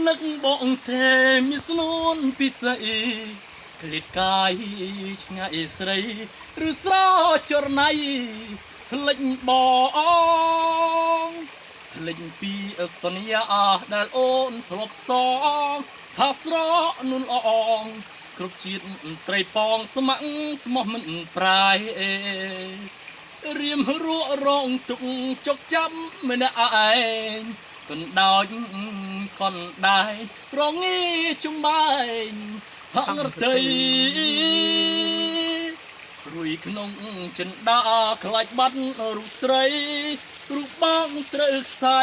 នឹកបងទេមានស្នួនពិសីក្លៀតកាយឆ្ងាយស្រីឬស្រចរណៃថ្លិចបងថ្លិចពីសន្យាដែលអូនធ្លាប់សងថាស្រនួនអងគ្រប់ជាតិស្រីប៉ងស្ម័គ្រស្មោះមិនប្រែ រៀមរក់រងទុកចុកចាំម្នាក់ឯងកណ្ដោចកណ្ដែងរងាចំបែងហងរតីរួយក្នុងចិន្តាខ្លាចបាត់រូបស្រីរូបបងត្រូវខ្សែ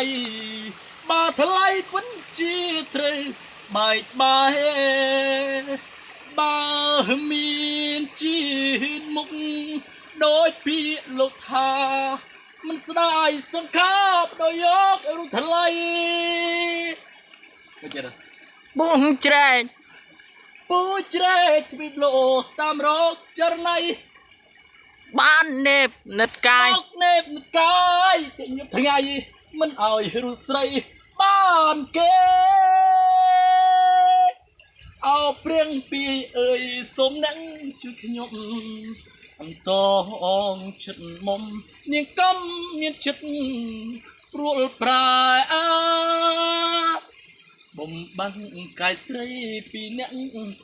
បើថ្លៃពិនជាត្រូវបែកបែក បើមានជាតិមុខដោយពាក្យលោកថាមិនស្ដាយសង្ខាបដោយយករូបថ្លៃមិនចេះទេ បងច្រែក ពូជ្រែកទ្វីបលោកតាមរកចរណៃ បាននេបនិតកាយ មកនេបកាយទាំងយប់ថ្ងៃមិនឲ្យរូបស្រីបានគេអោព្រៀងពីអើយសូមអ្នកជួយខ្ញុំអន្តងចិត្តមុំនាងកំមានចិត្តព្រួលប្រែអាបំបាំងកាយស្រីពីអ្នក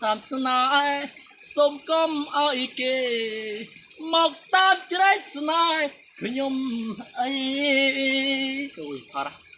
តាមស្នេហ៍សូមកុំឲ្យគេមកតាមជ្រែកស្នេហ៍ខ្ញុំអីអូយផារ៉ា។